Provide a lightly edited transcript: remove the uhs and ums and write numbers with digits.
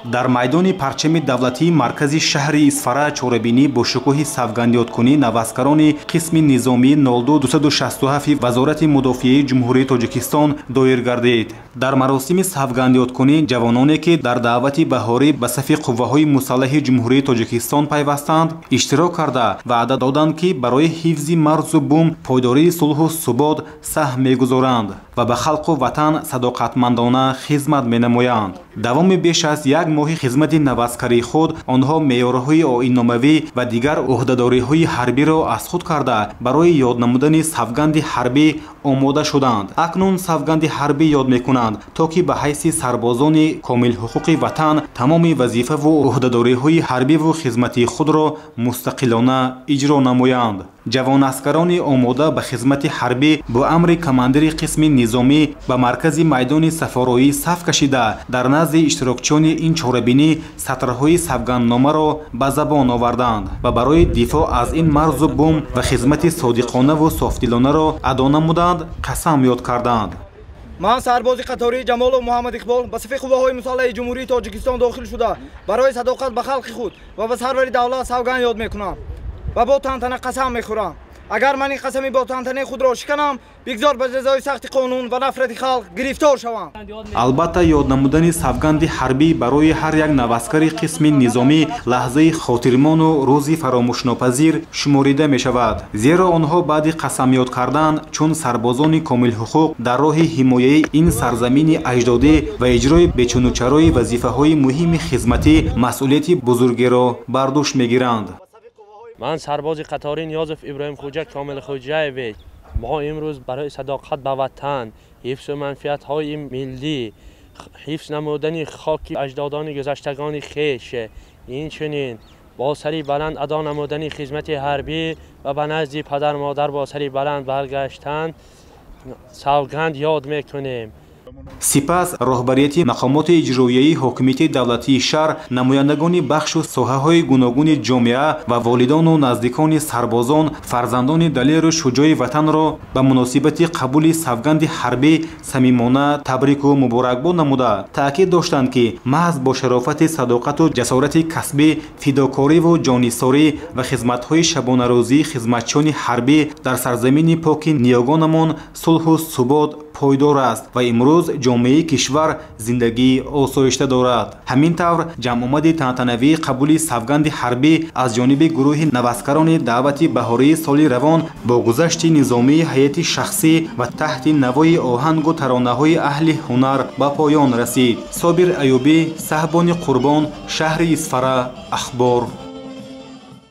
Дар майдони парчами давлатии маркази шаҳри Исфара чорабинӣ бо шукӯҳи савгандёдкунӣ наваскарони қисми низомии 02267 Вазорати мудофиаи Ҷумҳурии Тоҷикистон доир гардид. Дар маросими савгандёдкунӣ ҷавононе, ки дар даъвати баҳорӣ ба сафи қувваҳои мусаллаҳи Ҷумҳурии Тоҷикистон пайвастанд, иштирок карда ваъда доданд, ки барои ҳифзи марзу бум, пойдории сулҳу субот саҳм мегузоранд ва ба халқу ватан садоқатмандона хизмат менамоянд. Давоми беш аз як моҳи хизмати наваскарии худ онҳо меъёрҳои оинномавӣ ва дигар ӯҳдадориҳои ҳарбиро аз худ карда, барои ёд намудани савганди ҳарбӣ омода шуданд. Акнун савганди ҳарбӣ ёд мекунанд, то ки ба ҳайси сарбозони комилҳуқуқи ватан тамоми вазифаву ӯҳдадориҳои ҳарбиву хизматии худро мустақилона иҷро намоянд. Ҷавонаскарони омода ба хизмати ҳарбӣ бо амри командири қисми низомӣ ба маркази майдони сафороӣ саф кашида, дар назди иштирокчиёни ин чорабинӣ сатрҳои савгандномаро ба забон оварданд ва барои дифоъ аз ин марзу бум ва хизмати содиқонаву софдилонаро адо намуданд, қасам ёд карданд. Ман сарбози қатории Ҷамолов Муҳаммад Иқбол ба сафи қувваҳои мусаллаҳи Ҷумҳурии Тоҷикистон дохил шуда, барои садоқат ба халқи худ ва ба сарвари давлат савганд ёд мекунам ва бо тантана қасам мехӯрам. Агар ман ин қасами бо тантанаи худро шиканам, бигзор ба ҷазои сахти қонун ва нафрати халқ гирифтор шавам. Албатта, ёд намудани савганди ҳарбӣ барои ҳар як наваскари қисми низомӣ лаҳзаи хотирмону рӯзи фаромӯшнопазир шуморида мешавад, зеро онҳо баъди қасамёд кардан чун сарбозони комилҳуқуқ дар роҳи ҳимояи ин сарзамини аҷдодӣ ва иҷрои бечунучарои вазифаҳои муҳими хизматӣ масъулияти бузургеро бар дӯш мегиранд. Ман сарбози қаторӣ Ниёзов Иброҳим Хуҷа Комил Хуҷаевич. Мо имрӯз барои садоқат ба ватан, ҳифзу манфиатҳои миллӣ, ҳифз намудани хоки аҷдодони гузаштагони хеш, инчунин бо сари баланд адо намудани хизмати ҳарбӣ ва ба назди падар модар бо сари баланд баргаштан савганд ёд мекунем. Сипас роҳбарияти мақомоти иҷроияи ҳокимияти давлатии шаҳр, намояндагони бахшу соҳаҳои гуногуни ҷомеа ва волидону наздикони сарбозон фарзандони далеру шуҷои ватанро ба муносибати қабули савганди ҳарбӣ самимона табрику муборакбод намуда, таъкид доштанд, ки маҳз бо шарофати садоқату ҷасорати касбӣ, фидокориву ҷонисорӣ ва хизматҳои шабонарӯзии хизматчиёни ҳарбӣ дар сарзамини поки ниёгонамон сулҳу субот пойдор аст ва имрӯз ҷомеаи кишвар зиндагии осоишта дорад. Ҳамин тавр ҷамъомади тантанавии қабули савганди ҳарбӣ аз ҷониби гурӯҳи наваскарони даъвати баҳории соли равон бо гузашти низомии ҳайати шахсӣ ва таҳти навои оҳангу таронаҳои аҳли ҳунар ба поён расид. Собир Аюбӣ, Саҳбони Қурбон, шаҳри Исфара, Ахбор.